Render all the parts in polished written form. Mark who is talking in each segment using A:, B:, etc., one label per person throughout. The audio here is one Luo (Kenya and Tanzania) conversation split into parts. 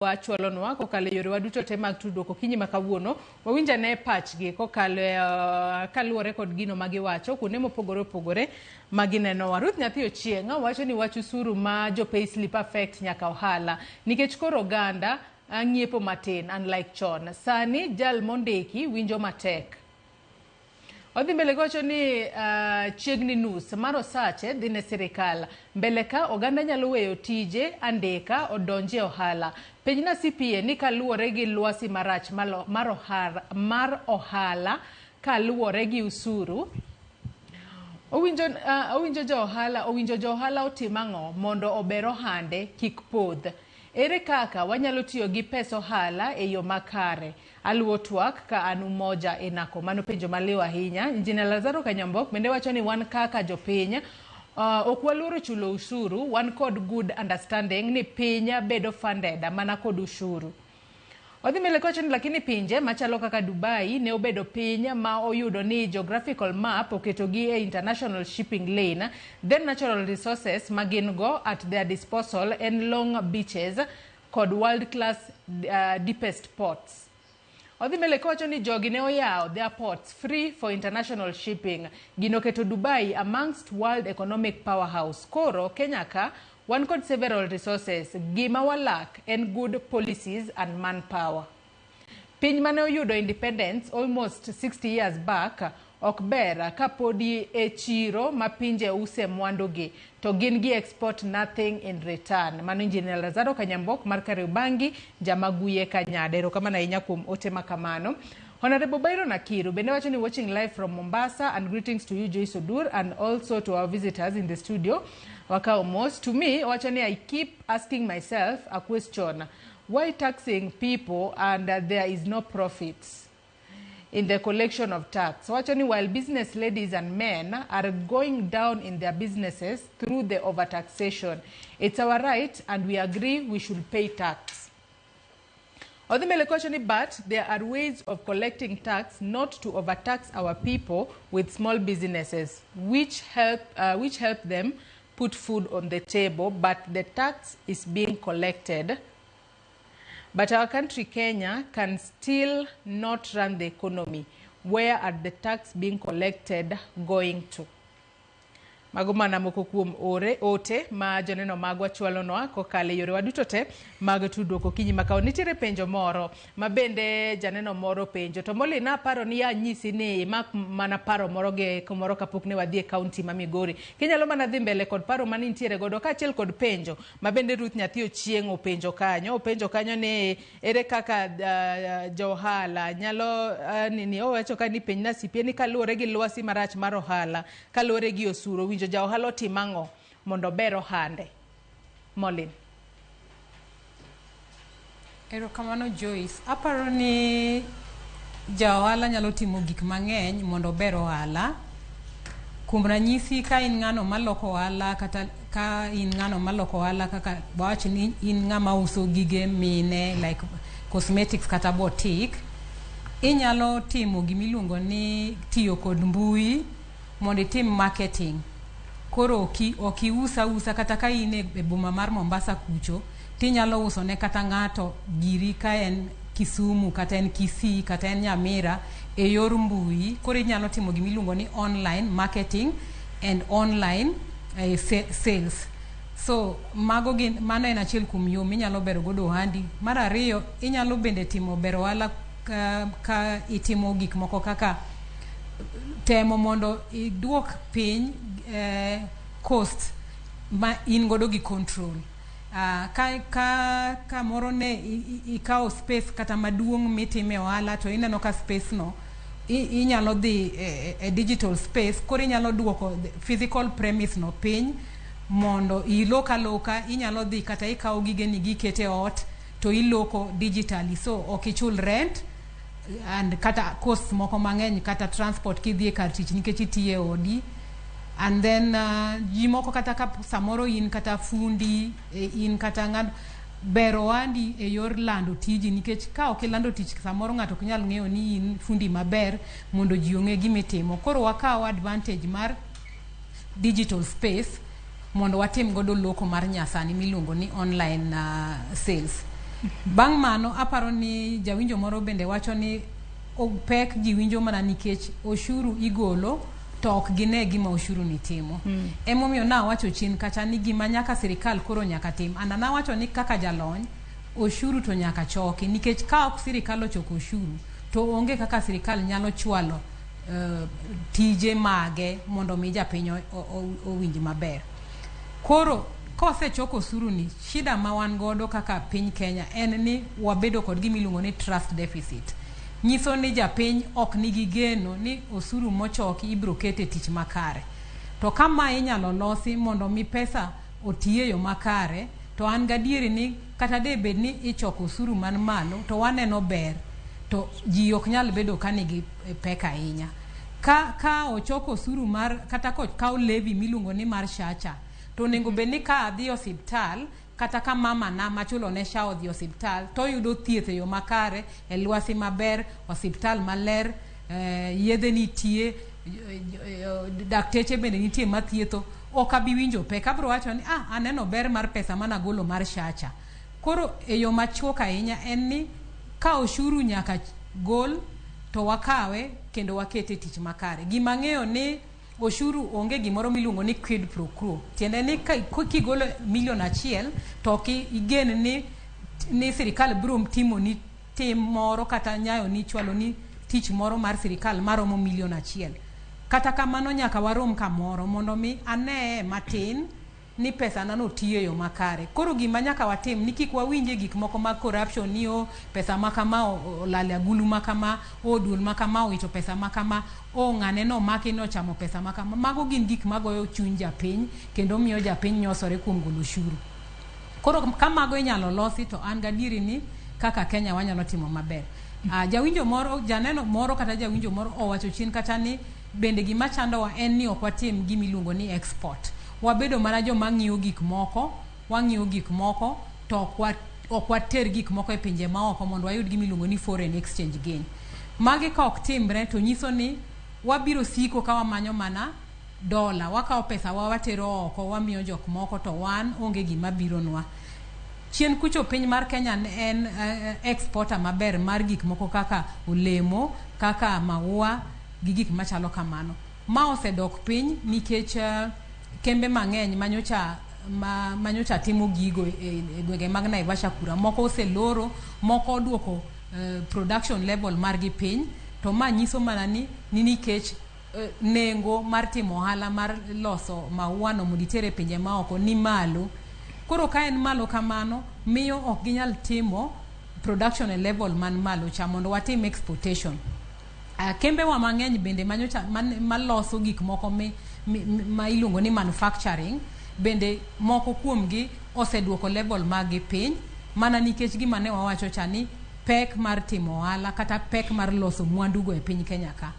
A: Wachwalonwa kokalo e yorewa duto te mag tudruok okinyi ma kawuono. Wawinj ane pachgi kokalo kaluwore kod gino ma giwacho kuonde mopogore opogore ma ginenowa. Ruth Nyathi Ochieng' wacho ni wach usuru ma jo payslip affect nyaka ohala nikech koro oganda ng'iepo matin unlike chon. Sani jal mondiki winjo matek. Odhi mbele gowacho ni chiegni nus mar osache dhi ne sirikal. Mbele ka oganda nyalo weyo tije andika odonji e ohala. Penjna CPA ni kaluwore gi lwasi marach mar ohala kaluwore gi usuru, owinjo jo ohala otim ang'o mondo ober ohande kik podh? Ere kaka wanyalo tiyo gi pes ohala e yo makare? Aluwo twak ka an Umoja e Nako. Mano penjo maliw ahinya. Injinia Lazaro Kanyambok bende wacho ni wan kaka jopiny ok waluoro chulo ushuru, wan kod good understanding ni piny bedo funded mana kod ushuru. Odhi mbele kowacho ni lakini pinje machalo kaka Dubai ne obedo piny ma oyudo ni geographical map oketogi e international shipping lane, then natural resources ma gin go at their disposal en long beaches kod world class deepest ports. Odhi mbele kowacho ni jogi ne oyawo their ports free for international shipping. Gino keto Dubai amongst world economic powerhouse. Koro Kenya ka wan kod several resources. Gima walak en good policies and manpower. Piny mane oyudo independence almost 60 years back ok ber ka podi e chiro ma pinje use mwandugi to gin gi export nothing in return. Mano Engineer Lazaro Kanyambok mar Kariobangi, Jamaguye Kanyada. Erokamano ahinya kuom ote ma kamano. Honorable Byron Akiru bende wacho ni watching live from Mombasa, and greetings to you, Joyce Odur, and also to our visitors in the studio. Wakao mos. To me, wacho ni I keep asking myself a question. Why taxing people and there is no profits in the collection of tax? Wacho ni while business ladies and men are going down in their businesses through the overtaxation, it's our right and we agree we should pay tax. Odhi mbele kowacho ni but there are ways of collecting tax not to overtax our people with small businesses which help them put food on the table, but the tax is being collected. But our country, Kenya, can still not run the economy. Where are the tax being collected going to? Mago mana moko kuom ore ote ma joneno magwa chwalonwa kokalo e yorewa duto te mag tudruok okinyi ma kawuono. Nitiere penjo moro ma bende janeno moro penjo to Molly naparo ni anyisi ni imak mana paro moro gi kumoro kapok ne wadhi e kaunti ma Migori. Kinyalo mana dhi mbele kod paro mane intiere godo kaachiel kod penjo ma bende Ruth Nyathi Ochieng' openjo kanyo. Openjo kanyo ni ere kaka jo ohala nyalo nini owacho ka ni penj na CPA ni kaluwore gi lwasi marach mar ohala kaluwore gi osuru owinjo ja ohala otim ang'o mondo ober ohande. Molin.
B: Erokamano, Joyce. Aparo ni ja ohala nyalo timo gik mang'eny mondo ober ohala. Kuom ranyisi, ka in ng'ano maloko ohala kata ka in ng'ano maloko ohala, kaka wawach ni in ng'ama uso gige mine like cosmetics kata boutique, inyalo timo gimiluongo ni tiyo kod mbui mondo itim marketing. Koro ok ius ausa kata ka in e boma mar Mombasa kucho, tinyalo uso ne kata ng'ato giri ka en Kisumu kata en Kisii kata en Nyamira e yor mbui. Koro inyalo timo gimiluongo ni online marketing and online sales. So mago gin mano en achiel kuom yo minyalo bero godo ohandi. Mar ariyo, inyalo bende timo bero ohala ka itimo gik moko kaka temo mondo iduok piny cost ma in godo gi control. Ka kamoro ne ikawo space kata maduong' mitime ohala to ineno ka space no inyalo dhi e digital space, koro inyalo duoko physical premise no piny mondo ilok aloka. Inyalo dhi kata ikawo gigeni gikete ot to iloko digitally, so ok ichul rent and kata costs moko mang'eny kata transport kidhi e kar tich nikech itiyo e odi. And then ji moko kata ka samoro in kata fundi, in kata ng'ano, bero ohandi e yor lando tiji, nikech ka ok ilando tich, samoro ng'ato ok nyal ng'eyo ni in fundi maber mondo ji ong'e gimitimo. Koro wakaw advantage mar digital space mondo watim godo loko mar nyasani miluongo ni online sales. Bang' mano aparo ni jawinjo moro bende wacho ni pek ji winjo mana nikech oshuru igolo to ok gine gima oshuru ni timo. Emomiyo nawacho chien kacha ni gima nyaka sirikal koro nyaka tim. Ana nawacho ni kaka jalony, oshuru to nyaka choki nikech ka ok sirikal ochoko oshuru to onge kaka sirikal nyalo chwalo tije mage mondo mi japiny owinj maber. Koro kosechok osuru ni, shida ma wan godo kaka piny Kenya en ni wabedo kod gima iluongo ni trust deficit. Nyiso ni japiny ok nigi geno ni osuru mochoki ibiro ket e tich makare. To ka mae inyalo losi mondo mi pesa oti e yo makare, to an gadieri ni kata de bed ni ichoko osuru man malo to waneno ber to ji ok nyal bedo ka nigi pek ahinya. Ka ochok osuru mar kata kokaw levy miluongo ni mar SHA cha, to onego bed ni ka adhi osiptal kata ka mama na machulo ne SHA odhi osiptal to oyudo thieth e yo makare, e lwasi maber, osiptal maler, yedhe nitie, dakteche bende nitie mathietho, ok abi winjo pek. Abiro wacho ni aneno ber mar pesa managolo mar SHA cha. Koro e yo machuok ahinya en ni ka oshuru nyaka gol to wakawe kendo wakete e tich makare. Gima ang'eyo ni oshuru onge gimoro miluongo ni quid pro quo. Tiende ni kigolo milion 1 to ok igen ni sirikal biro timo ni tim moro kata nyayo ni chwalo ni tich moro mar sirikal maromo milion 1. Kata kamano nyaka warom kamoro mondo mi aneye matin ni pesa na no tiyo e yo makare. Koro gima nyaka watim ni kik wawinje gik moko mag corruption ni o pesa makama olal e agulu makama, o duol makama owito pesa makama, o ng'ane no omaki ni ochamo pesa makama. Mago gin gik magoyo chuny japiny kendo miyo japiny nyosore kuom golo oshuru. Koro ka mago inyalo losi to an gadieri ni kaka Kenya wanyalo timo maber. Jawinjo moro, janeno moro kata jawinjo moro owacho chien kata ni bende gima chandowa en ni ok watim gima iluongo ni export. Wabedo mana joma ng'iyo gik moko, wang'iyo gik moko to ok water gik moko e pinje maoko mondo wayud gima iluongo ni foreign exchange gain. Magi ka ok timre to nyiso ni wabiro siko ka wamanyo mana dola, wakawo pesa wa watero oko, wamiyo jok moko to wan onge gima bironwa. Chien kucho piny mar Kenya en exporter maber mar gik moko kaka olemo, kaka maua gi gik machalo kamano. Ma osedok piny nikech kembe mang'eny manyocha timo gigo e gwenge mag Naivasha kura, moko oseloro, moko oduoko production level margi piny, to ma nyiso mana ni nikech nengo mar timo ohala mar loso maua no mondo itere e pinje maoko ni malo. Koro ka en malo kamano, miyo ok ginyal timo production e level man malo cha mondo watim exportation. Kembe wa mang'eny bende manyocha maloso gik moko ma iluongo ni manufacturing bende moko kuomgi oseduoko level mag gi piny mana nikech gima ne wawacho cha ni pek mar timo ohala kata pek mar loso mwandu go e piny Kenya ka.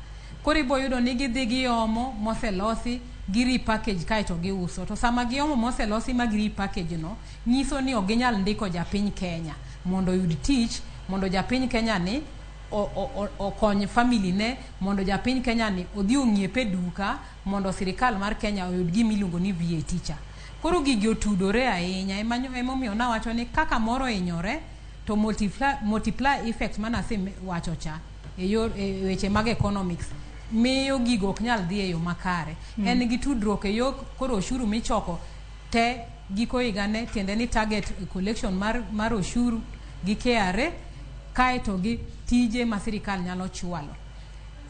B: Koro ibo yudo ni gidhi giomo moselosi, gi repackage kaeto giuso. To sama giomo moselosi ma gi repackage no, nyiso ni ok ginyal ndiko japiny Kenya mondo oyud tich, mondo japiny Kenya ni okony family ne, mondo japiny Kenya ni odhi ong'iep e duka mondo sirikal mar Kenya oyud gima iluongo ni VAT cha. Koro gigi otudore ahinya, emomiyo nawacho ni kaka moro ohinyore to multiply effect manasewacho cha e yor e weche mag economics miyo gigo ok nyal dhi e yo makare. En gi tudruok e yo koro oshuru michoko te giko higa ne, tiende ni target collection mar oshuru gi KRA kaeto gi tije ma sirikal nyalo chwalo.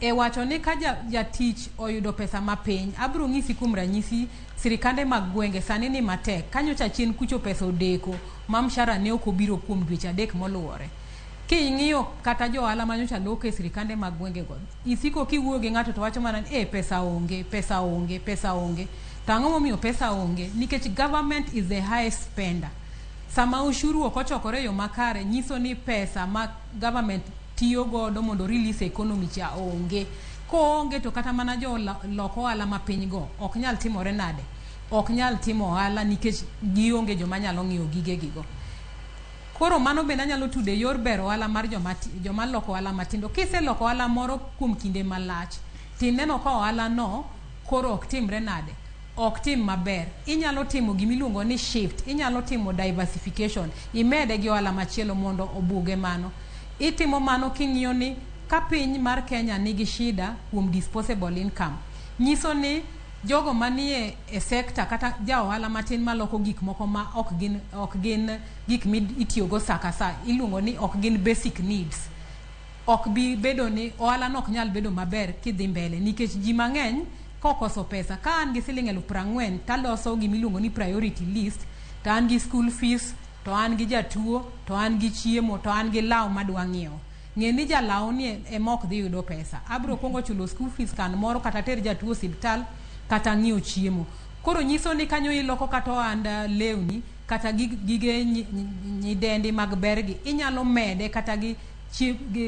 B: E wacho ni ka jatich oyudo pesa mapiny, abiro ng'isi kuom ranyisi sirikande mag gwenge sani ni matek. Kanyocha chien kucho pesa odeko ma mshahara ne ok obiro kuom dweche 3 moluwore. King'iyo kata jo ohala manyocha loko e sirikande mag gwenge go, isiko kiwuoyo gi ng'ato to wacho mana ni pesa onge, pesa onge, pesa onge. To ang'o momiyo pesa onge? Nikech government is the highest spender. Sama ushuru ok ochokore e yo makare, nyiso ni pesa ma government tiyo godo mondo release economy cha onge. Koonge to kata mana jo lok ohala mapiny go ok nyal timore nade? Ok nyal timo ohala nikech gionge joma nyalo ng'iewo gige gigo. Koro mano bende anyalo tudo e yor bero ohala mar joma loko ohala matindo. Kiseloko ohala moro kuom kinde malach, tineno ka ohala no koro ok timre nade? ok tim maber, inyalo timo gimiluongo ni shift, inyalo timo diversification, imede gi ohala machielo mondo obuge mano. Itimo mano king'iyo ni ka piny mar Kenya nigi shida kuom disposable income, nyiso ni jogo manie e sector kata ja ohala matin maloko gik moko ma ok gin gik mitiyogo sa ka sa, iluongo ni ok gin basic needs, ok bi bedo ni ohala no ok nyal bedo maber kidhi mbele, nikech ji mang'eny kokoso pesa. Ka an gi siling 40,000 taloso gimiluongo ni priority list, to an gi school fees, to an gi jatuo, to an gi chiemo, to an gi law madwa ng'iewo, ng'e ni jalaw ni ema ok dhi yudo pesa. Abiro kuongo chulo school fees kan moro, kata ter jatuo osiptal, kata ng'iewo chiemo. Koro nyiso ni kanyo iloko kata ohand lewni kata gige nyidendi mag bergi, inyalo mede kata gi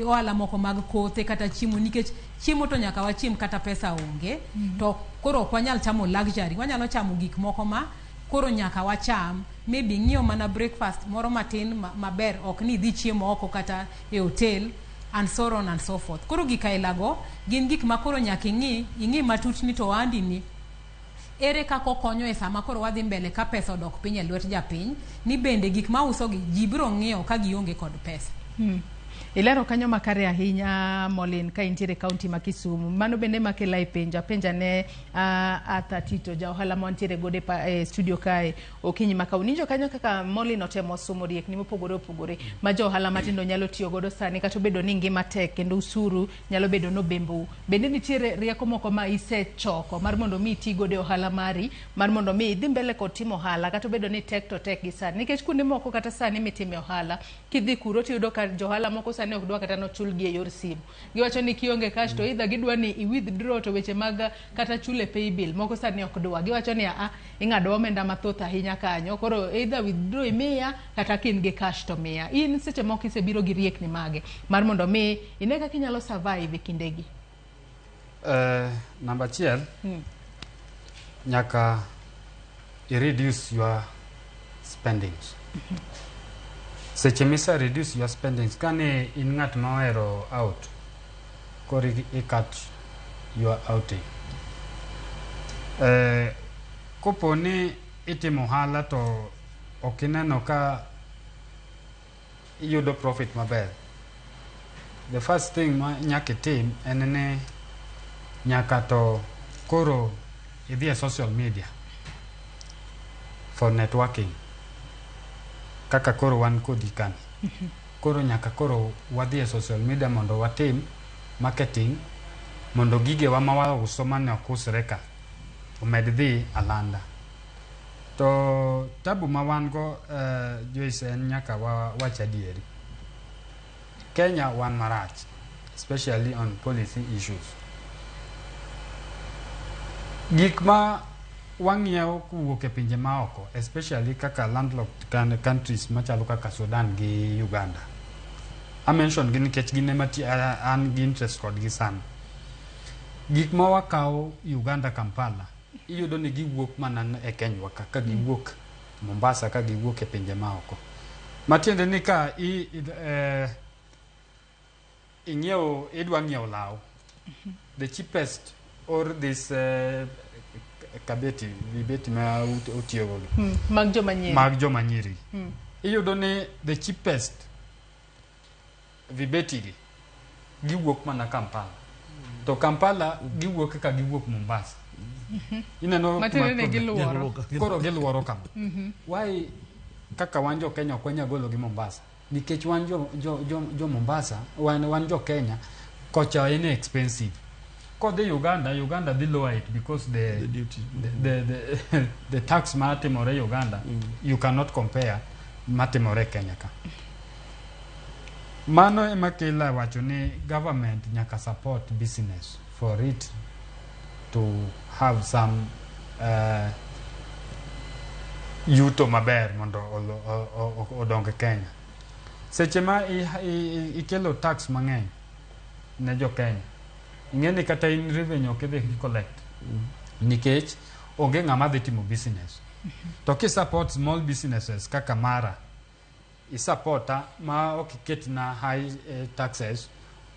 B: ohala moko mag kothe kata chiemo, nikech chiemo to nyaka wachiem kata pesa onge. To koro ok wanyal chamo luxury, wanyalo chamo gik moko ma koro nyaka wacham. Maybe ng'iewo mana breakfast moro matin maber, ok ni idhi chiemo oko kata e hotel and so on and so forth. Koro gik ailago gin gik ma koro nyaka ing'i ing'i matut ni to ohandi ni ere kaka okonyo e sama koro wadhi mbele ka pesa odok piny e lwet japiny, ni bende gik mausogi ji biro ng'iewo ka gionge kod pesa.
A: Ilero kanyo makare ahinya, Molin, ka intiere kaunti ma Kisumu. Mano bende makela e penjo. Apenja ne Arthur Tito, ja ohala mantiere godo e studio kae okinyi ma kawuono. Winjo kanyo kaka Molin otemo somo riekni mopogore opogore ma jo ohala matindo nyalo tiyo godo sani, kata obedo ni ngima tek kendo usuru nyalo bedo nobembou. Bende nitiere rieko moko ma isechoko mar mondo mi iti godo e ohala mari, mar mondo mi idhi mbele kod timo ohala kata obedo ni tek to tek gi sani. Nikech kuonde moko kata sani mitime ohala, kidhi kuro tiyudo ka johala moko sani ok dwa kata nochulgi e yor simu. Giwacho ni kionge cash to either gidwa ni i withdraw, to weche mag kata chule paybill moko sani ok dwa. Giwacho ni aa, ing'ado omenda mathoth ahinya kanyo. Koro either withdraw imiya kata ka in gi cash to miya. In seche moko isebiro gi riekni mage mar mondo mi ine kaka inyalo survive e kindegi?
C: Namba achiel, nyaka i reduce your spendings. Seche misa reduce your spendings, kane in ng'at ma ohero out, koro i cut your outing. Kopo ni itimo ohala to ok ineno ka iyudo profit maber, the first thing ma nyaka itim en ni nyaka to koro idhi e social media for networking, kaka koro wan kodi kani. Koro nyaka koro wadhi e social media mondo watim marketing, mondo gigewa ma wauso mane ok usre ka omed dhi alanda. To tabu ma wan go, Joyce, en nyaka wawach adieri, Kenya wan marach, especially on policy issues. Gik ma wang'iewo kowuok e pinje maoko, especially kaka landlocked countries machalo kaka Sudan gi Uganda, a mention gi nikech gin ema an gi interest kodgi sana. Gik ma wakawo Uganda, Kampala, iyudo ni giwuok mana e Kenya ka, ka giwuok Mombasa, ka giwuok e pinje maoko. Matiende ni ka ing'iewo, idwa ng'iewo law, the cheapest or this kabeti, vibeti ma utiyogo gi
A: Mag joma nyiri.
C: Mag joma nyiri, iyudo ni the cheapest vibeti gi giwuok mana Kampala, to Kampala giwuok ka giwuok Mombasa. Ineno
A: Matiende
C: kuma
A: ni
C: problem?
A: Giluoro.
C: Koro giluoro kama. Why kaka wan jo Kenya ok wanyal golo gi Mombasa? Nikech wan jo Mombasa, wan jo Kenya kocha en expensive. Kodhi Uganda, Uganda dhi lower it because
D: The duty.
C: the tax matimore Uganda, you cannot compare matimore Kenya ka. Mano ema kela wacho ni government nyaka support business for it to have some yuto maber mondo odong Kenya. Seche ma ikelo tax mang'eny ne jo Kenya, ing'e ni kata in revenue ok idhi collect, nikech onge ng'ama dhi timo business. To ki support small businesses kaka mara, isupporta ma ok iketna high taxes.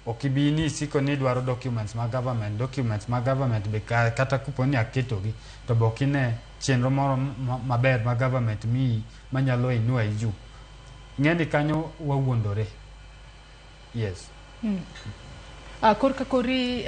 C: Ok ibi ni isiko ni idwaro documents mag government, documents mag government be kata kopo ni aketogi to be ok ine chenro moro maber ma government miyi manyalo inua iju. Ing'e ni kanyo wawuondore. Yes.
A: Korka kori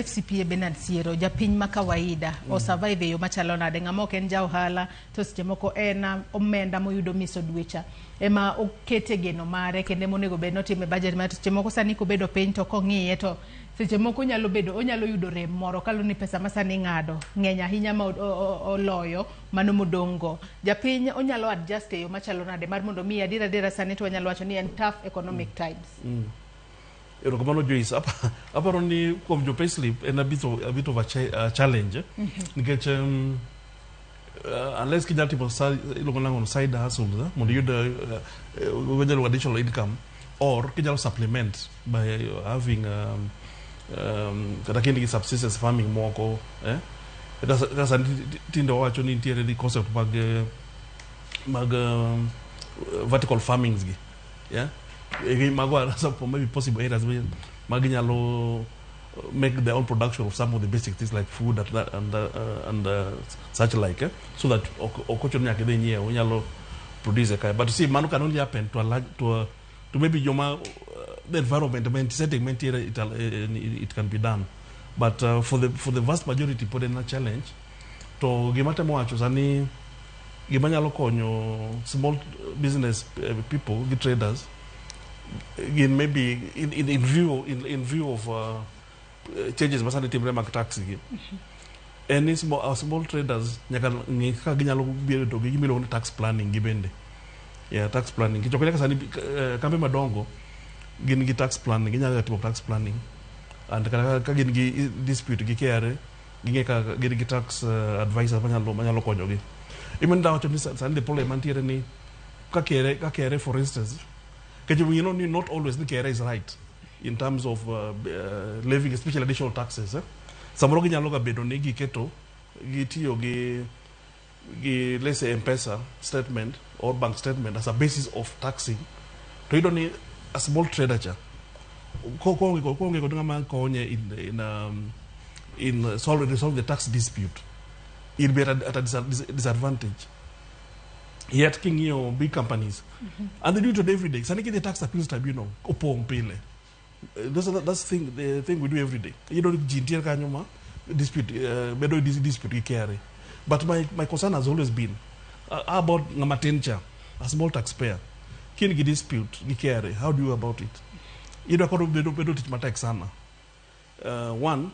A: FCPA Bernard Siero, japiny ma kawaida o survive e yo machalo nade? Ng'ama ok en ja ohala to seche moko en omenda moyudo miso dwe cha ema okete geno mare kendo ema onego bed notime budget mare. To seche moko sani kobedo piny to kong'iye to seche moko onyalo bedo onyalo yudo rem moro kaluwore ni pesa ma sani ing'ado ng'eny ahinya ma oloyo mano modong' go. Japiny onyalo adjust e yo machalo nade mar mondo mi adier adiera sani to wanyalo wacho ni en tough economic times.
D: Erokamano Joyce. Aparo ni kuom jo payslip en a bit of a challenge eh? Nikech unless kinyalo timo iluongo nang'o side hustles eh? Mondo iyud wanyalo additional income or kinyalo supplement by having kata kind gi subsistence farming moko eh? Kaka sani tinde wawacho ni nitiere the concept mag vertical farmings gi, yeah. Mago are some maybe possible areas where maginyalo make their own production of some of the basic things like food and, that, and such like eh? So that ok ochuno nyaka idhi nyiewo, inyalo produce kae. But you see, mano can only happen to a large, to maybe joma the environment ma setting mantiere it can be done, but for the vast majority pod en a challenge. To gima temo wacho sani, gima nyalo konyo small business people gi traders gin maybe in view of changes ma sani timre mag tax gi en ni small traders nyaka ng'i kaka ginyalo bedo gi gima iluongo ni tax planning gi bende. Yeah, tax planning. Nikech ok nyaka sani kambe madongo gin gi tax planning, ginyalo timo tax planning and kata ka gin gi dispute gi KRA, ging'e kaka gin gi tax advisors manyalo konyogi. Imen wacho ni sani the problem mantiere ni ka KRA for instance, nikech you know ni not always ni KRA is right in terms of levying especially additional taxes, eh? Samoro ginyalo ga bedo ni giketo gitiyo gi let's say M-Pesa statement or bank statement as a basis of taxing, to iyudo ni a small trader cha koonge kod ng'ama konye in resolve the tax dispute, he'll be at a disadvantage. Yet king'iyo big companies and they do it every day, sani kidhi Tax Appeals Tribunal opong' pile. That's the thing we do every day. Iyudo ni ji nitiere kanyo ma dispute bedo dispute gi KRA. But my concern has always been how about ng'ama tin cha, a small taxpayer kin gi dispute gi KRA, how do you go about it? Iyudo koro bedo tich matek sana. One,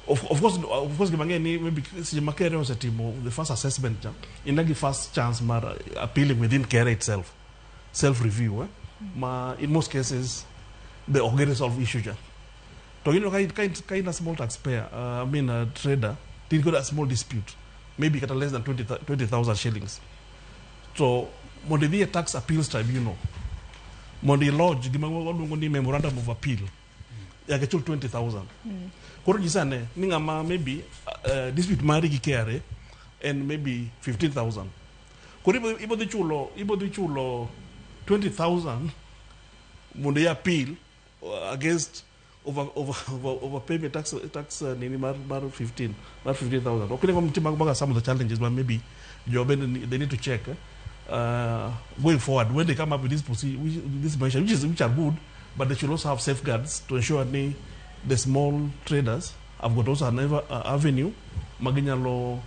D: of course gima ng'e ni maybe seche ma KRA osetimo the first assessment cha, in gi first chance mar appealing within KRA itself, self review, eh? Ma in most cases the ok resolve issue cha. To you know ka in a small taxpayer, I mean a trader, to in got a small dispute maybe kata less than 20,000 shillings, so mondo idhi e Tax Appeals Tribunal mondo i-lodge gima waluongo ni memorandum of appeal, nyaka ichul 20,000. Koro nyisa ane ni ng'ama maybe dispute mari gi KRA en maybe 15,000, koro ibo dhi chulo 20,000 mondo i appeal against over payment tax nini mar 15 mar 15,000. Ok ni nitie mago some of the challenges, but maybe jo bende they need to check, eh? Going forward when they come up with this procedure, this measure which are good, but they should also have safeguards to ensure ni the small traders have got also an avenue maginyalo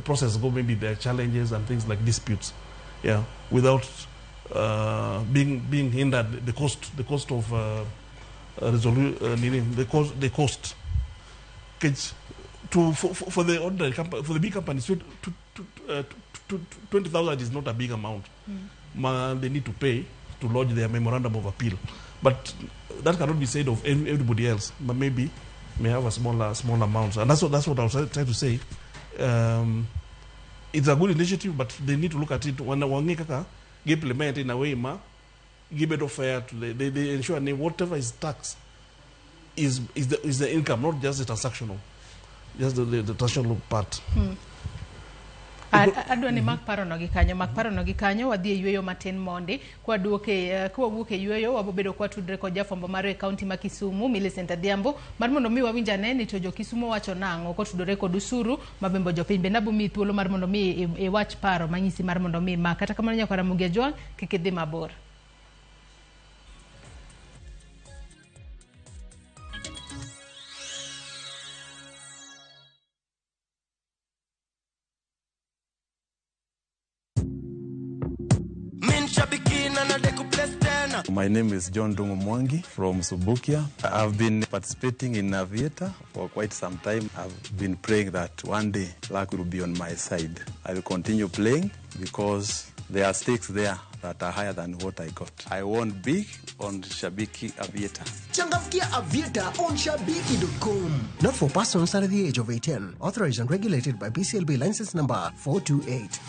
D: process go maybe their challenges and things like disputes, yeah, without being hindered the cost of nini, the cost. Kech to for the ordinary company, for the big companies, to 20,000 is not a big amount ma they need to pay to lodge their memorandum of appeal, but that cannot be said of everybody else, but maybe may have a smaller small amount. And that's what I was trying to say. It's a good initiative, but they need to look at it when wang'e kaka implement in a way ma gibedo fair to they ensure ni whatever is taxed is the income, not just the transactional, just the transactional part.
A: Adwa ni mak parono gi kanyo, mak parono gi kanyo, wadhi e yueyo matin mondi. Kwaduoke, kwawuok e yueyo, wabobedo kwatudre kod jafwambo marwa e kaunti ma Kisumu, Millicent Adhiambo, mar mondo mi wawinj ane ni to jo Kisumu wacho nang'o kotudore kod usuru mabembo jopiny. Bende abomiyi thuolo mar mondo mi iwach paro manyisi mar mondo mi imak. Kata kamano nyakwar Ramogi Ajwang', kik idhi mabor.
E: My name is John Dungu Mwangi from Subukia. I've been participating in Aviator for quite some time. I've been praying that one day luck will be on my side. I will continue playing because there are stakes there that are higher than what I got. I won big on Shabiki Aviator.
F: Changamkia Aviator on Shabiki.com. Not for persons under the age of 18. Authorized and regulated by BCLB license number 428.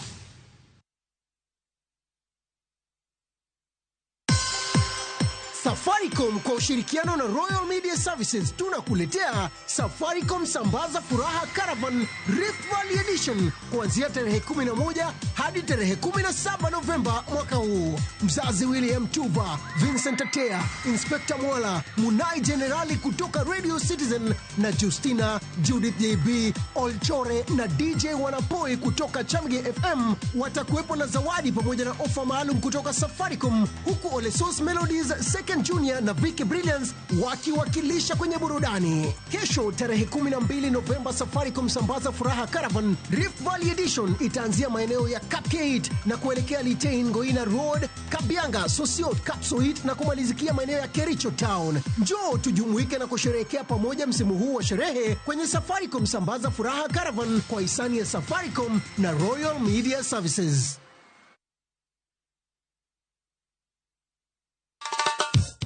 F: Safaricom kwa ushirikiano na Royal Media Services tunakuletea Safaricom Sambaza Furaha Caravan Rift Valley Edition kuanzia tarehe 11 hadi tarehe 17 Novemba mwaka huu. Mzazi William Tuva, Vincent Atea, Inspector Mwala, Munai Generali kutoka Radio Citizen na Justina, Judith JB, Olchore na DJ Wanapoi kutoka Chamge FM watakuwepo na zawadi pamoja na ofa maalum kutoka Safaricom, huku Olesos Melodies Second Junior na Vicky Brilliance wakiwakilisha kwenye burudani. Kesho tarehe 12 Novemba, Safaricom Sambaza Furaha Caravan Rift Valley Edition itaanzia maeneo ya Kapkeit na kuelekea Litein Goina Road, Kabianga, Sosiot, Kapsoit na kumalizikia maeneo ya Kericho Town. Njoo tujumuike na kusherehekea pamoja msimu huu wa sherehe kwenye Safaricom Sambaza Furaha Caravan kwa hisani ya Safaricom na Royal Media Services.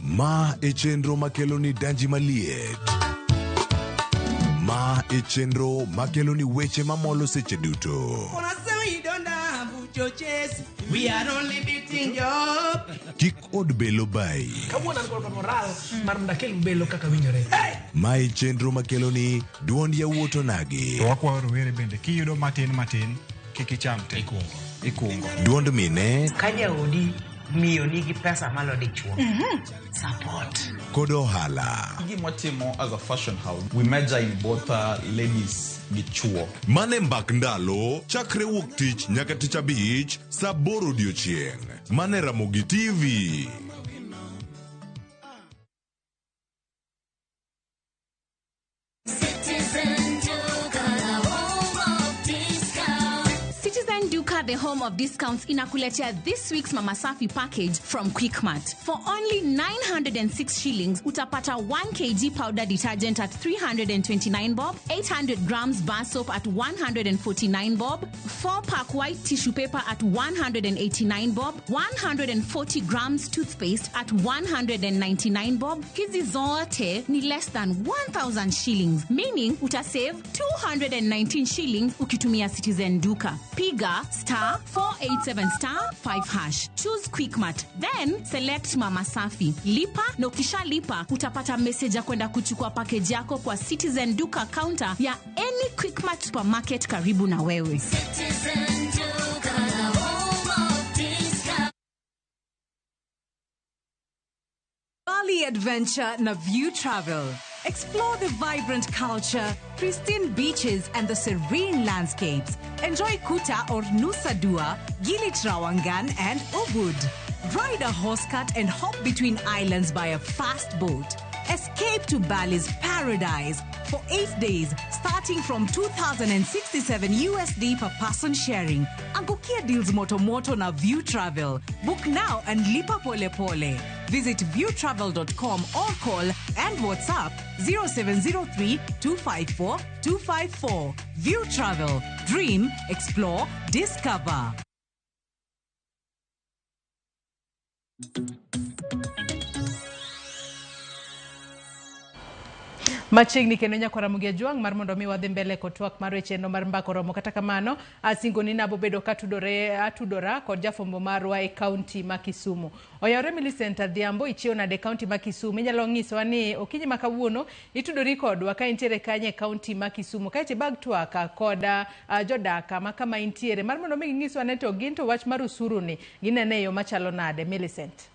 G: Ma e chenro makelo ni danji maliet. Ma e chenro makelo ni weche mamolo seche duto.
H: We are only beating job.
G: Kik od belo bai.
H: Kawuono an kod moral mar mondo akel belo kaka winjore.
G: Ma e chenro makelo ni duond yawuot onagi.
C: To wakwayo rowere bende kiyudo matin matin kik icham te. Ikungo.
G: Duond mine.
I: Ka jaodi miyo nigi pesa malo dichuo. Support.
G: Kod ohala.
J: Gima watimo as a fashion house, we major in both ladies gi chuo.
G: Mane mbak ndalo, chakre wuok tich nyaka tich abich, saa 8 odiochieng'. Mane Ramogi TV.
K: The home of discounts inakuletea this week's Mama Safi package from Quickmart. For only 906 shillings, utapata 1 kg powder detergent at 329 bob, 800 grams bar soap at 149 bob, 4-pack white tissue paper at 189 bob, 140 grams toothpaste at 199 bob. Hizi zote ni less than 1,000 shillings, meaning utasave 219 shillings ukitumia Citizen Duka. Piga *487*5#. Choose Quickmart, then select Mama Safi. Lipa na ukishalipa utapata message ya kwenda kuchukua package yako kwa Citizen Duka counter ya any Quickmart supermarket karibu na wewe.
L: Citizen Duka, the home of discount.
M: Bali Adventure na View Travel. Explore the vibrant culture, pristine beaches, and the serene landscapes. Enjoy Kuta or Nusa Dua, Gili Trawangan, and Ubud. Ride a horse cart and hop between islands by a fast boat. Escape to Bali's paradise for 8 days, starting from 2,067 USD per person sharing. Angukia deals moto moto na View Travel. Book now and lipa pole pole. Visit viewtravel.com or call and WhatsApp 0703 254 254. View Travel. Dream, explore, discover.
A: Machiegni kendo nyakwara Mugia Jwang' mar mondo mi wadhi mbele kod twak mar weche no mar mbako romo. Kata kamano, asingo ni nabobedo katudore atudora kod jafwambo marwa e kaunti ma Kisumu. Oyawore Millicent Adhiambo, ichiew nade e kaunti ma Kisumu? Inyalo nyisowa ni okinyi ma kawuono itudori kodwa ka intiere kanye e kaunti ma Kisumu. Kaeto ibag twak kod jodak ma kama intiere mar mondo mi ginyiswa ne to gin to wach mar usuru ni ginene e yo machalo nade. Millicent.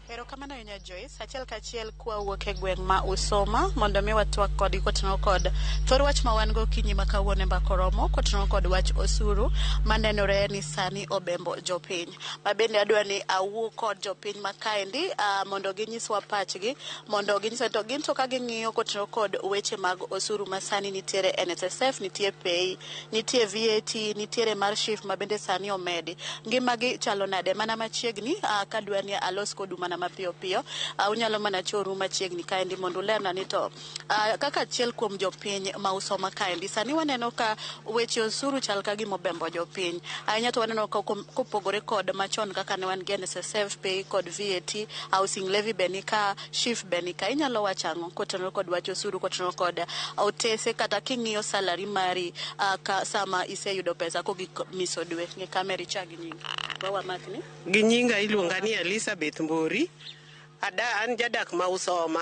N: Erokamano ahinya Joyce. Achiel kachiel kwawuok e gweng' ma Usoma mondo mi watwak kodgi kotenore kod thor wach ma wan go okinyi ma kawuono e mbaka oromo kotenore kod wach osuru manenore ni sani obembo jopiny. Ma bende adwa ni awuo kod jopiny ma kaendi mondo ginyiswa pachgi mondo ginyiswa to gin to ka ging'iyo kotenore kod weche mag osuru ma sani nitiere NSSF, nitie PAYE, nitie VAT, nitiere mar SHIF ma bende sani omedi. Ngimagi chalo nade? Mana machiegni kadwa ni alos kodu mana mapiyo piyo. Unyalo mana choru machiegni kaendi mondo ulerna ni to kaka achiel kuom jopiny ma Usoma kaendi sani waneno ka weche osuru chal ka gima obembo jopiny ahinya, to waneno ka kopogore kod machon kaka ne wan gi NSSF, PAYE kod VAT, housing levy be nika, SHIF be nika. Inyalo wacho ang'o kotenore kod wach osuru, kotenore kod otese kata king'iyo salary mari ka sama iseyudo pesa kogik miso dwe? Ng'i kamera, ichak gi nyingi wawamakni.
O: Gi nyinga iluonga ni Elizabeth Mbori. Ada an jadak ma Usoma.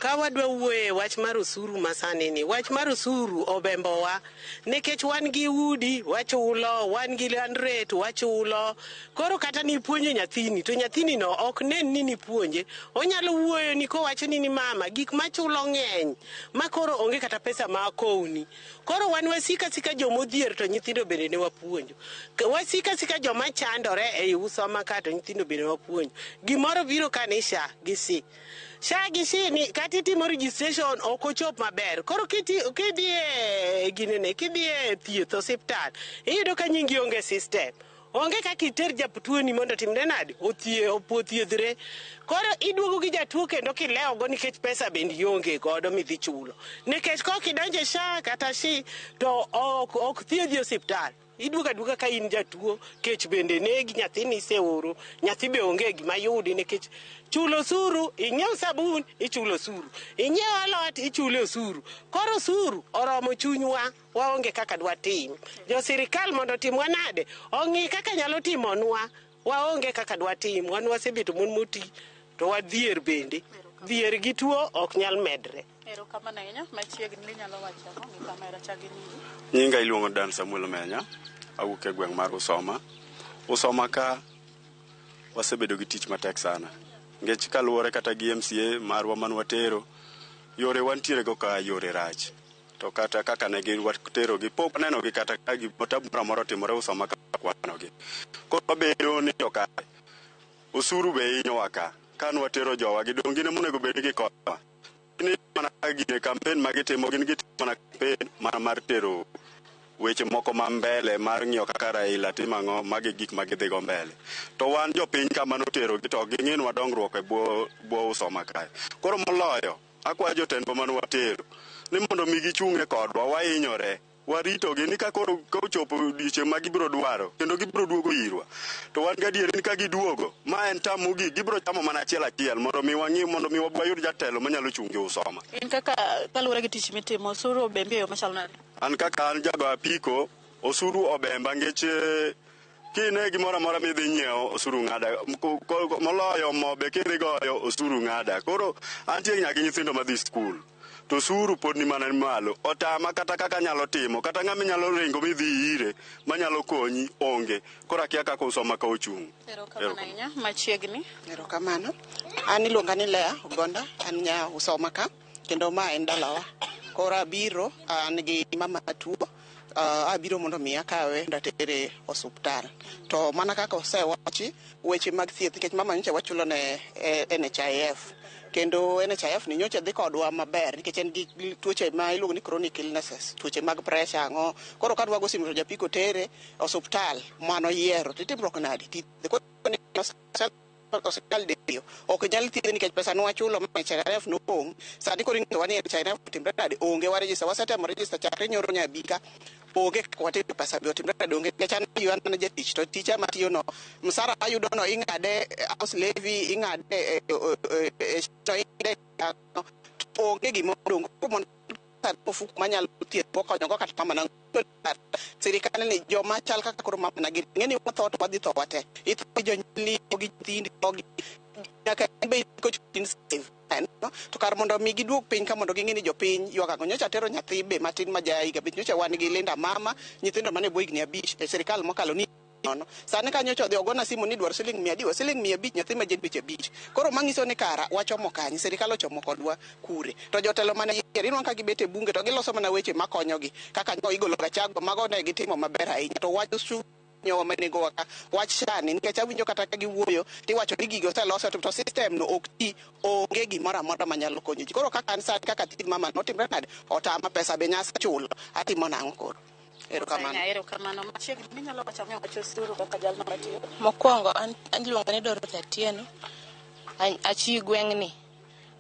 O: Ka wadwa wuoye e wach mar osuru masani ni, wach mar osuru obembowa nikech wan gi udi wachulo, wan gi land rate wachulo. Koro kata nipuonjo nyathini to nyathini no ok nen ni nipuonje. Onyalo wuoyo ni kowacho ni mama gik machulo ng'eny ma koro onge kata pesa ma akowni. Koro wan wasika sika jomodhier to nyithindo bende ne wapuonjo. Wasika sika joma chandore ei Usoma ka to nyithindo bende wapuonjo. Gimoro biro ka ni SHA gi SHI. SHA gi SHI ni kata itimo registration ok ochop maber. Koro kidhi e ginene, kidhi e thieth osiptal, iyudo ka nyingi onge system. Onge kaka iter jatuoni mondo otimre nade? Othiedhre. Koro iduogo gi jatuo kendo kilewogo nikech pesa bende ionge godo midhi chulo. Nikech kok idonjo e SHA kata SHI to ok thiedhi e osiptal. Iduogo aduoga ka in jatuo, kech bende negi, nyathini iseoro, nyathi be onge gima yudi nikech chulo osuru, inyiew sabun, ichulo osuru, inyiew alot, ichulo osuru. Koro osuru oromo chunywa, waonge kaka dwatim. Jo sirikal mondo otimwa nade? Ong'i kaka nyalo timonwa, waonge kaka dwatim. Wan wasebedo mon moti, to wadhier bende. Dhier gi tuo ok nyal medre.
N: Erokamano ahinya. Machiegni inyalo wacho ang'o? Ng'i kamera, chak gi nyingi.
P: Nyinga iluongo Dan Samuel Menya, awuok e gweng' mar Usoma. Usoma ka wasebedo gi tich matek sana. Nikech kaluwore kata gi MCA marwa man watero, yore wantiere go ka yore rach. To kata kaka ne watero gi pok waneno gi kata ka tabu moro amora otimore Usoma ka ok waneno gi. Koro wabedo ni to kare osuru be hinyowa ka. Ka nwatero jowa gi dong' gin ema onego bed ni gikonyowa. Gin mana gine campaign ma gitimo gin gitimo mana campaign mana mar tero weche moko ma mbele mar ng'iyo kaka Raila timo ang'o, magi gik ma gidhi go mbele. To wan jopiny kama noterogi to ok ging'inwa dongruok e bwo Usoma kae. Koro moloyo, akwayo jotendwa mane watero ni mondo mi gichung' e kodwa, wahinyore. Waritogi ni ka koro kochopo odiochieng' ma gibiro dwaro kendo gibiro duogo irwa. To wan gadieri ni ka giduogo, ma en tam mogik, gibiro chamo mana achiel achiel mondo mi wang'i mondo mi wayud jatelo manyalo chung' gi Usoma.
N: In kaka kaluwore gi tich mitimo, osuru obembi e yo machalo nade?
P: An kaka an jago apiko, osuru obemba nikech kine gimoro amora midhi nyiewo, osuru ng'ada. Moloyo mo be kidhi goyo, osuru ng'ada. Koro antie nyaka gi nyithindo madhi skul. To osuru pod ni mana malo. Otama kata kaka anyalo timo, kata ng'ama inyalo ringo midhi ire manyalo konyi onge. Koro akia kaka Usoma ka ochung'.
N: Erokamano ahinya. Machiegni.
Q: Erokamano. An iluonga ni Lea Ogonda, an nya Usoma ka, kendo ma en dalawa. Koro abiro, an gi mama matuo, abiro mondo mi akawe mondo atere osuptal. To mana kaka osewachi, weche mag thieth, nikech mama nyocha wachulo ne NHIF. Kendo NHIF ni nyocha dhi kodwa maber nikech en gi tuoche ma iluongo ni chronic illnesses, tuoche mag pressure ang'o. Koro ka dwago simu to japiko tere osuptal mano yiero, titimruok nade? Osiptal diriyo ok nyal thiedhe nikech pesa nwachulo ma NHIF nopong'. Sani koro inyisowa ni NHIF otimre nade? Onge. Wa register, wasetemo register chakre nyoro nyabika, onge kaka watimo pesa be otimre nade? Onge. Nikech an ayiyo an jatich to ticha matiyo no msara ayudo no ing'ade house levy, ing'ade To onge gima odong'. Koro mondo ofuko manyalo thieth konyogo kata mamana. Sirikal ni joma chal kaka koro mamana gi ng'eni watho to wadhi tho wate. Itho gi jonyuolni, gi nyithindi, gi nyaka in be kochin save. No? To kar mondo mi giduog piny ka mondo ging'e ni jopiny ywak ang'o. Nyocha atero nyathi be matin ma ja higa 5. Nyocha wan gi Linda Mama, nyithindo mane bwo higni 5 e sirikal mokalo ni nono. Sani ka nyocha odhi ogona simu ni dwaro siling 100, siling 500 nyathi ma ja dweche 5. Koro manyiso ni kara wachomo kanye, sirikal ochomo kodwa kure. To jotelo mane yier inwang'o ka gibet e bunge to giloso mana weche makonyogi. Kaka nyo igolo Gachagua, mago ne gitimo maber ahinya. To wach osuru nyowa manegowa ka wach shani nikech awinjo kata ka giwuoyo tiwacho ni gigo oseloso to system no ok ti, onge gimoro amora manyalo konyo ji. Koro kaka an sani kaka tij mama notimre nade, otama pesa be nyasa chulo, atimo nang'o koro? Erokamano.
N: Erokamano. Machiegni minyalo wacho ang'o wach osuru kaka jalno matiyo?
R: Mokwongo an iluonga ni Dorothy Atieno, achi gweng'ni.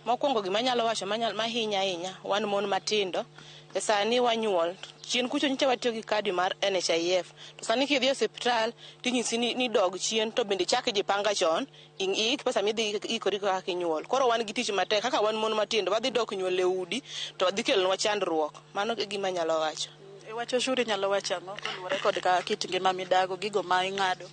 R: Mokwongo gima anyalo wacho mahinya ahinya, wan mon matindo, e sani wanyuol. Chien kucho nyocha watiyo gi kadi mar NHIF. To sani kidhi e osiptal, tinyisi ni dog chien, to bende ichak ijipanga chon, iik pesa midhi ikori kaka inyuol. Koro wan gi tich matek, kaka wan mon matindo, wadhi dok nyuol e udi, to dhi kelonwa chandruok. Mano e gima anyalo wacho.
N: E wach osuru inyalo wacho ang'o kaluwore kod kaka kit ngima midago, gigo ma ing'ado?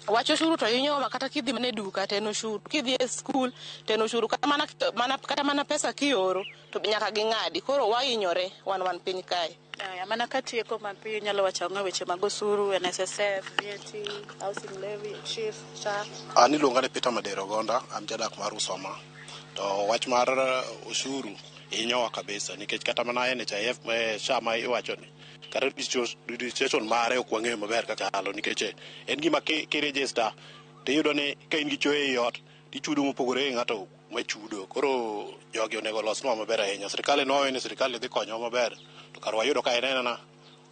R: Wach osuru to hinyowa kata kidhi mana e duka to en osuru, kidhi e skul to en osuru, kata mana pesa kioro to nyaka ging'adi. Koro wahinyore wan piny kae.
N: Aya, mana katieko mapiyo inyalo wacho ang'o e weche mag osuru, NSSF, VAT, housing levy, SHIF, SHA?
S: An iluonga ni Peter Madero Ogonda, an jadak mar Usoma. To wach mar osuru hinyowa kabisa nikech kata mana NHIF SHA ma iwacho ni kata registration mare ok wang'eyo maber kaka chalo nikech en gima kiregister tiyudo ni ka in gi choe ei ot tichudo mopogore gi ng'ato machudo. Koro jogi onego olosnwa maber ahinya. Sirikal nowacho ni sirikal dhi konyowa maber to kar wayudo ka en anena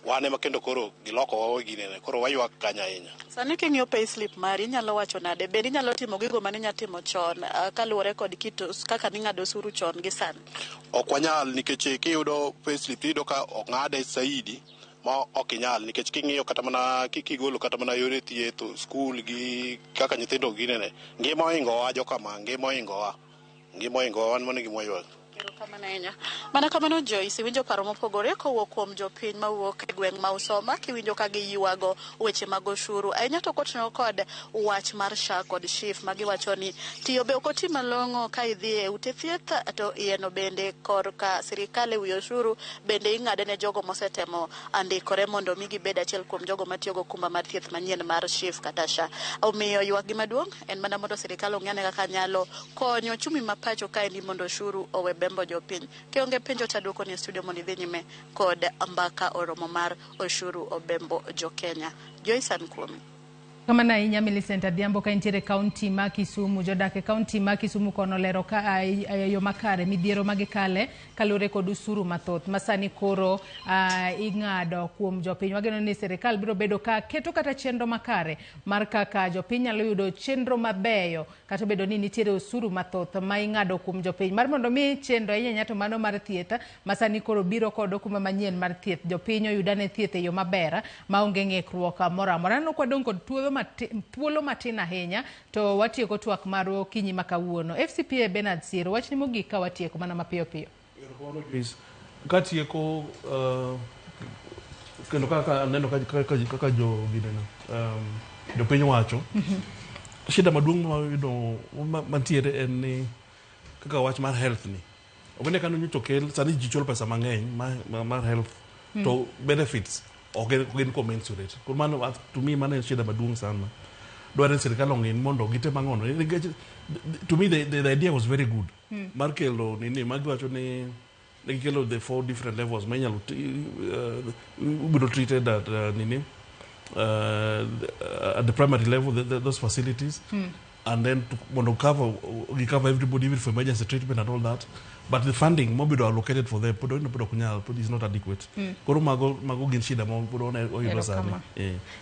S: wan ema kendo koro gilokowa ginene. Koro waywak kanyo ahinya.
N: Sani king'iyo payslip mari inyalo wacho nade? Bende inyalo timo gigo mane inya timo chon kaluwore kod kit kaka ning'ado osuru chon gi sani?
S: Ok wanyal nikech kiyudo payslip tiyudo ka ong'ade saidi ma ok inyal nikech king'iyo kata mana kigolo kata mana yore thieth, skul gi kaka nyithindo ginene, ngima ohingowa jokama, ngima ohingowa. Ngima ohingowa, wan mano e gima waywak.
N: Erokamano ahinya. Mana kamano Joyce, iwinjo paro mopogore kowuok kuom jopiny mawuok e gweng' ma Usoma, kiwinjo ka giywago weche mag osuru. Ahinya to kotenore kod wach mar SHA kod SHIF ma giwacho ni tiyo be ok oti malong'o ka idhi e ute thieth to iyeno bende korka sirikal e wi osuru bende ing'ade ne jogo mosetemo andikore mondo mi gibed achiel kuom jogo matiyo gokumba mar thieth manyien mar SHIF kata SHA. Omiyo ywak gi maduong' en mana mondo sirikal ong'e ane kaka nyalo konyo ochumi ma pacho kaendi mondo osuru owe bembo jopiny. Kionge penjo to aduoko ni e studio mondo idhi nyime kod mbaka oromo mar osuru obembo jo Kenya. Joyce, an kuomi.
A: Kamano ahinya Millicent Adhiambo ka intiere e kaunti ma Kisumu. Jodak e kaunti ma Kisumu kono olero ka yo makare midhiero ma gikale kaluwore kod osuru mathoth ma sani koro ing'ado kuom jopiny. Wageno ni sirikal biro bedo ka keto kata chenro makare mar kaka jopiny nyalo yudo chenro mabeyo kata obedo ni nitiere osuru mathoth ma ing'ado kuom jopiny. Mar mondo mi chenro ahinya ahinya to mano mar thieth ma sani koro biro kod okumba manyien mar thieth, jopiny oyudane thieth e yo maber maonge ng'ikruok moro amora. Aneno ka wadong' kod thuolo matin ahinya to watieko twak mar okinyi ma kawuono. FCPA Bernard Siero, wachni mogik ka watieko mana mapiyo piyo.
D: Katieko kendo kaka aneno kaka jo gineno jopiny wacho, shida maduong' ma wayudo mantiere en ni kaka wach mar health ni. Ok ni kanyo nyocha okel sani ji chulo pesa mang'eny mar health to benefits ok gin commensurate. Koro mano to me mano en shida maduong' sana. Dwarore ni sirikal ong'i mondo gitem ang'ono. Nikech to me the idea was very good. Mar kelo nini magiwacho ni gikelo the 4 different levels ma inyalo ibiro treated at nini at the primary level those facilities. And then to mondo cover cover everybody even for emergency treatment and all that, but the funding mobido allocated for them pod ok nyal, pod is not adequate. Koro mago gin shida ma pod oyudo sani.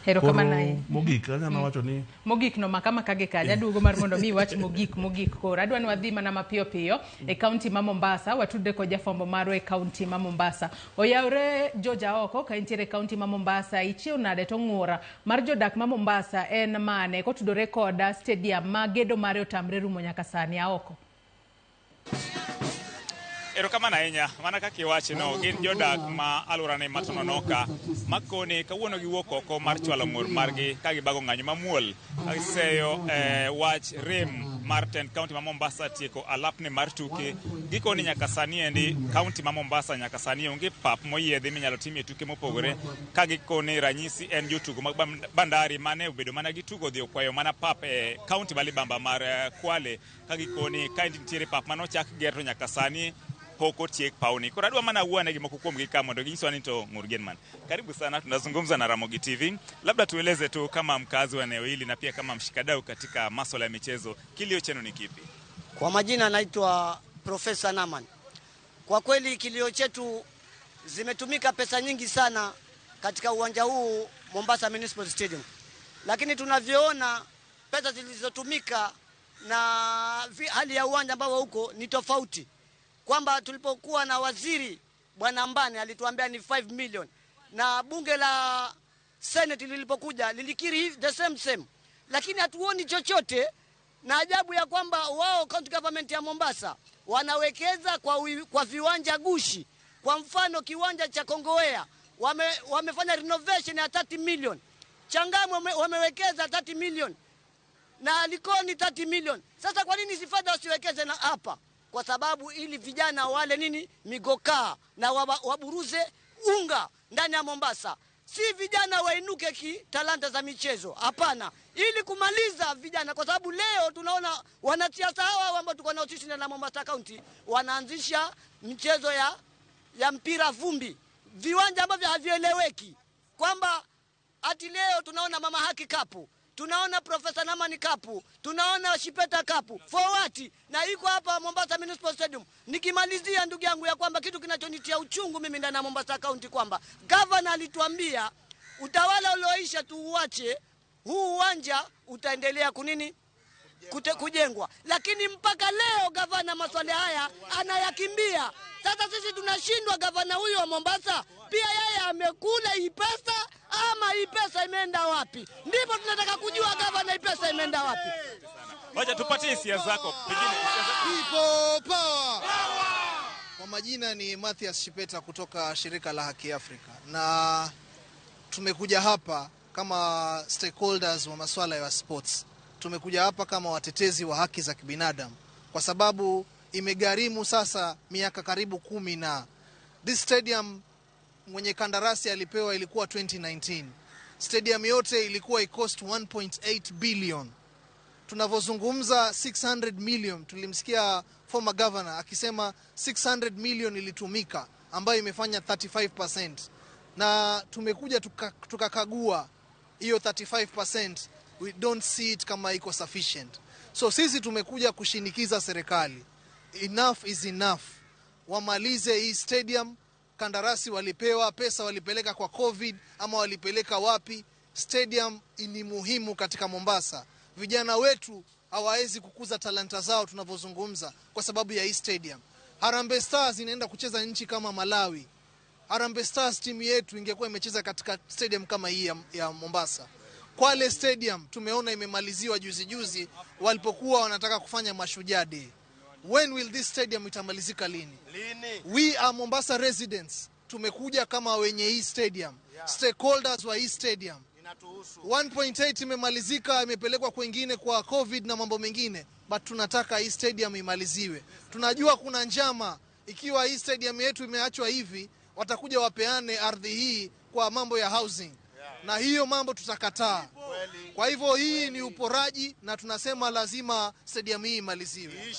D: Koro mogik anyalo wacho ni
A: mogik no makama kage kaja aduogo mar mondo mi wach mogik koro adwa ni wadhi mana mapiyo piyo e kaunti ma Mombasa. Watudre kod jafwambo marwa e kaunti ma Mombasa. Oyawre George Aoko ka intiere e kaunti ma Mombasa, ichiew nade to ng'ura mar jodak ma Mombasa en mane kotudore kod stadium ma gedo mare otamre rumo nyaka sani? Aoko.
T: Erokamano ahinya. Mana kaka iwacho no, gin jodak ma alworane ma Tononoka makoni kawuono giwuok oko mar chwalo ng'ur margi ka gibago ng'anyo mamuol ka giseyo wach rem mar tend kaunti ma Mombasa tieko alapne mar tuke. Gikoni nyaka sani endi kaunti ma Mombasa nyaka sani onge pap moyiedhi minyalo timie tuke mopogore, ka gikoni ranyisi en jotugo mag Bandari mane obedo mana gi tugo dhi okwayo mana pap e kaunti ma libamba mar Kwale, ka gikoni ka nitiere pap manochak ger to nyaka sani pok otiek pawni. Koro adwa mana wuone gi moko kuomgi ka mondo ginyiswa ni to ng'ur gin man. Karibu sana, tunazungumza na Ramogi TV. Labda tueleze tu kama mkazi wa eneo hili na pia kama mshikadau katika masuala ya michezo, kilio chenu ni kipi?
U: Kwa majina naitwa Profesa Naman. Kwa kweli kilio chetu, zimetumika pesa nyingi sana katika uwanja huu Mombasa Municipal Stadium, lakini tunavyoona pesa zilizotumika na hali ya uwanja ambao huko ni tofauti. Kwamba tulipokuwa na waziri Bwana Mbane alituambia ni 5 million, na bunge la Senate lilipokuja lilikiri hivi the same same, lakini hatuoni chochote. Na ajabu ya kwamba wao county government ya Mombasa wanawekeza kwa viwanja gushi. Kwa mfano kiwanja cha Kongowea wamefanya renovation ya 30 million, Changamwe wamewekeza 30 million na Likoni 30 million. Sasa kwa nini hizi fedha wasiwekeze na hapa? Kwa sababu ili vijana wale nini migokaa na waburuze unga ndani ya Mombasa. Si vijana wainuke ki talanta za michezo, hapana, ili kumaliza vijana. Kwa sababu leo tunaona wanasiasa hawa ambao tuko nao sisi na Mombasa County wanaanzisha mchezo ya mpira vumbi, viwanja ambavyo havieleweki. Kwamba ati leo tunaona Mama Haki Cup, tunaona Profesa Namani Cup, tunaona Shipeta Cup, for what? Na iko hapa Mombasa Municipal Stadium. Nikimalizia ndugu yangu ya kwamba kitu kinachonitia uchungu mimi ndani ya Mombasa County kwamba governor alituambia utawala ulioisha tuuache, huu uwanja utaendelea kunini kujengwa, lakini mpaka leo gavana maswali haya anayakimbia. Sasa sisi tunashindwa, gavana huyu wa Mombasa pia yeye amekula hii pesa ama hii pesa imeenda wapi? Ndipo tunataka kujua gavana, hii pesa imeenda wapi?
T: Wacha tupatie hisia zako. Pengine hisia zako.
V: People power. Kwa majina ni Mathias Shipeta kutoka shirika la Haki Afrika, na tumekuja hapa kama stakeholders wa masuala ya sports. Tumekuja hapa kama watetezi wa haki za kibinadamu, kwa sababu imegharimu sasa miaka karibu 10 na this stadium mwenye kandarasi alipewa ilikuwa 2019. Stadium yote ilikuwa icost 1.8 billion. Tunavozungumza 600 million, tulimsikia former governor akisema 600 million ilitumika ambayo imefanya 35%. Na tumekuja tukakagua hiyo 35%, we don't see it kama iko sufficient. So sisi tumekuja kushinikiza serikali, enough is enough. Wamalize hii stadium. Kandarasi walipewa, pesa walipeleka kwa COVID ama walipeleka wapi? Stadium ni muhimu katika Mombasa. Vijana wetu hawawezi kukuza talanta zao tunavyozungumza kwa sababu ya hii stadium. Harambee Stars inaenda kucheza nchi kama Malawi. Harambee Stars timu yetu ingekuwa imecheza katika stadium kama hii ya Mombasa. Kwale Stadium tumeona imemaliziwa juzi juzi walipokuwa wanataka kufanya Mashujaa Day. When will this stadium itamalizika lini?
W: Lini?
V: We are Mombasa residents. Tumekuja kama wenye hii stadium.
W: Yeah.
V: Stakeholders wa hii stadium.
W: Inatuhusu.
V: 1.8 imemalizika, imepelekwa kwengine kwa COVID na mambo mengine, but tunataka hii stadium imaliziwe. Tunajua kuna njama, ikiwa hii stadium yetu imeachwa hivi, watakuja wapeane ardhi hii kwa mambo ya housing. Na hiyo mambo tutakataa. Kwa hivyo hii ni uporaji na tunasema lazima stadium hii imaliziwe.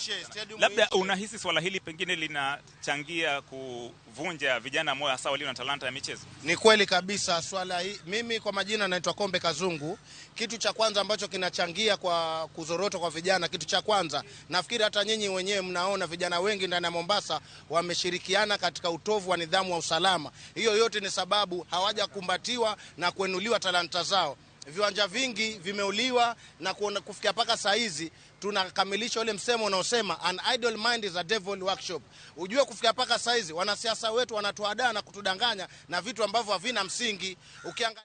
T: Labda unahisi swala hili pengine linachangia kuvunja vijana moyo hasa walio na talanta ya michezo?
W: Ni kweli kabisa swala hii. Mimi kwa majina naitwa Kombe Kazungu. Kitu cha kwanza ambacho kinachangia kwa kuzorota kwa vijana, kitu cha kwanza nafikiri hata nyinyi wenyewe mnaona vijana wengi ndani ya Mombasa wameshirikiana katika utovu wa nidhamu wa usalama. Hiyo yote ni sababu hawajakumbatiwa na kuenuliwa talanta zao. Viwanja vingi vimeuliwa na kufikia paka saa hizi tunakamilisha ule msemo unaosema an idle mind is a devil workshop. Ujue kufikia paka saa hizi wanasiasa wetu wanatuadaa na kutudanganya na vitu ambavyo havina msingi. Ukiangalia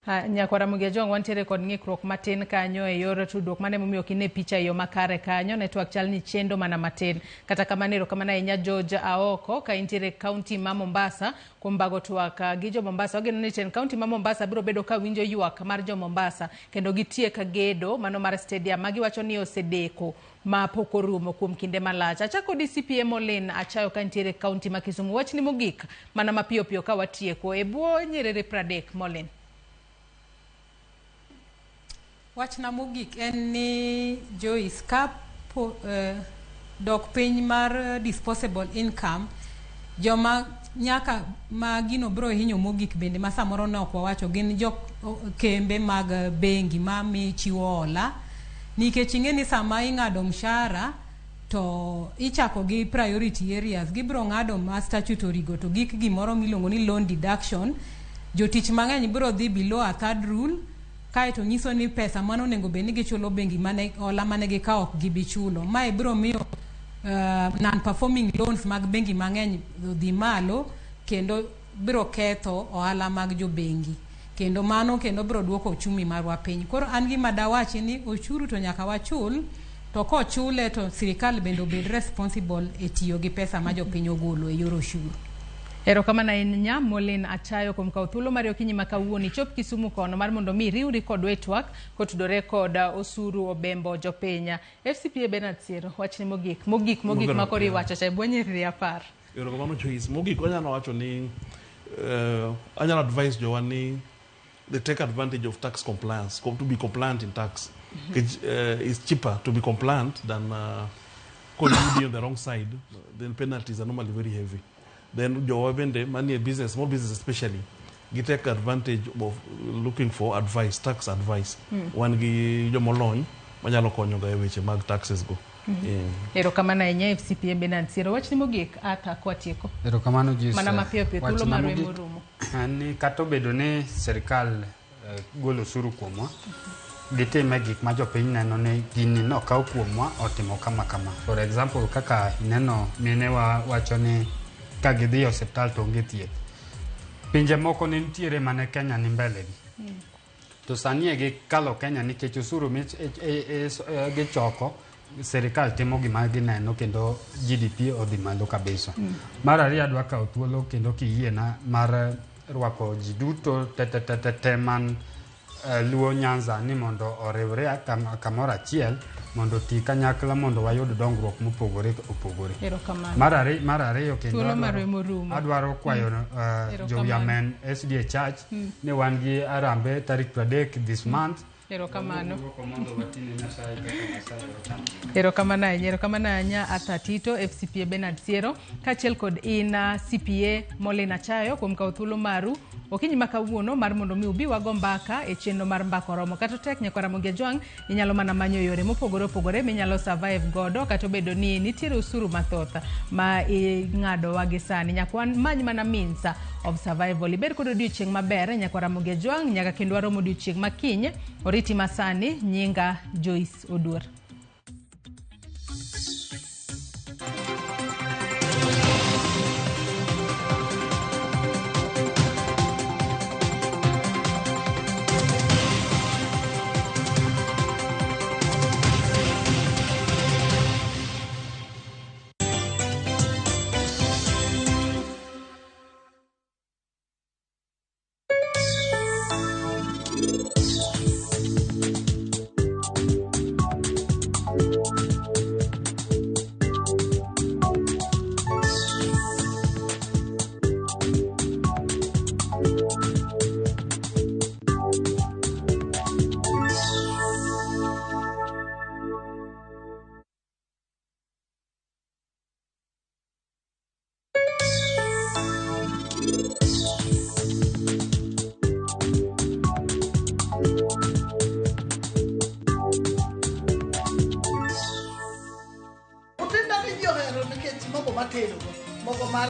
A: Nyakwara Ramogi Ajwang' wantiere kod ng'ikruok matin kanyo e yor tudruok mane momiyo ok ine picha e yo makare kanyo network chal ni chendo mana matin. Kata kamano erokamano ahinya George Aoko ka intiere kaunti ma Mombasa kuom bago twak gi jo Mombasa. Wageno ni tend kaunti ma Mombasa biro bedo ka winjo ywak mar jo Mombasa kendo gitiek gedo mano mar stadium ma giwacho ni osedeko ma pok orumo kuom kinde malach. Achako di CPA Molin Achayo ka nitiere kaunti ma Kisumu. Wachni mogik mana mapiyo piyo ka watieko e bwo nyiriri 30 Molin.
B: Wachna mogik en ni Joyce, ka dok piny mar disposable income, joma nyaka ma gino biro hinyo mogik bende ma samoro ne ok wawacho gin jo kembe mag bengi ma mi chiwo hola, nikech ing'e ni sama ing'ado mshahara to ichako gi priority areas, gibiro ng'ado ma statutory go to gik gimoro miluongo ni loan deduction. Jotich mang'eny biro dhi below a third rule, kaeto nyiso ni pesa mano onego bed ni gichulo bengi mane hola mane gikawo ok gibi chulo. Mae biro miyo non-performing loans mag bengi mang'eny dhi malo kendo biro ketho ohala mag jobengi, kendo mano kendo biro duoko uchumi marwa piny. Koro an gima dawachi ni ochuru to nyaka wachul, to kochule to sirikal bende obed responsible e tiyo gi pesa ma jopiny ogolo e yor oshuru.
A: Erokamano ahinya Molin Achayo kuom kawo thuolo mari okinyi ma kawuono ichop Kisumu kono mar mondo mi riwri kodwa e twak kotudore kod osuru obembo jopiny. FCPA Bernard Siero, wachni mogik mogik mogik ma koro iwacho cha e bwo nyiriri 10.
D: Erokamano Joyce. Mogik wanyalo wacho ni anyalo advise jowa ni they take advantage of tax compliance, to be compliant in tax. It's cheaper to be compliant than koyudi on the wrong side, then penalties are normally very heavy. Then jowa bende manie business, small business especially, gi take advantage of looking for advice, tax advice. Wan gi jomolony manyalo konyo ga e weche mag taxes go.
A: Erokamano ahinya FCPA Bernard Siero. Wachni mogik Arthur kwatieko.
C: Erokamano Joyce.
A: Mana mapiyo piyo thuolo marwa emorumo.
C: En ni kata obedo ni sirikal golo osuru kuomwa, gitime gik ma jopiny neno ni gini nokaw kuomwa otimo kama kama. For example, kaka ineno mine wa wacho ni ka gidhi e osiptal to onge thieth. Pinje moko ne nitiere mane Kenya ni mbele gi. To sani e gikalo Kenya nikech osuru gichoko, sirikal timo gima gineno kendo GDP odhi malo kabisa. Mar ariyo adwa kawo thuolo kendo kiyiena mar rwako ji duto te man Luo Nyanza ni mondo oriwre kamoro achiel mondo oti kanyakla mondo wayud dongruok mopogore opogore. Mar ariyo kendo adwaro kwayo Jowiamen SDA Church ni wan gi arambe tarik 30 this month.
A: Erokamano. Erokamano ahinya, erokamano ahinya Arthur Tito, FCPA Bernard Siero, kaachiel kod ina CPA Molin Achayo kuom kawo thuolo maru okinyi ma kawuono mar mondo mi ubi wago mbaka e chenro mar Mbaka Oromo. Kata otek nyakwar Ramogi Ajwang', inyalo mana manyo yore mopogore opogore minyalo survive godo kata obedo ni nitiere osuru mathoth ma ing'adowa gi sani. Nyaka many mana means of survival. Ibed kod odiochieng' maber nyakwar Ramogi Ajwang', nyaka kendo warom odiochieng' ma kiny. Oriti masani, nyinga Joyce Oduor.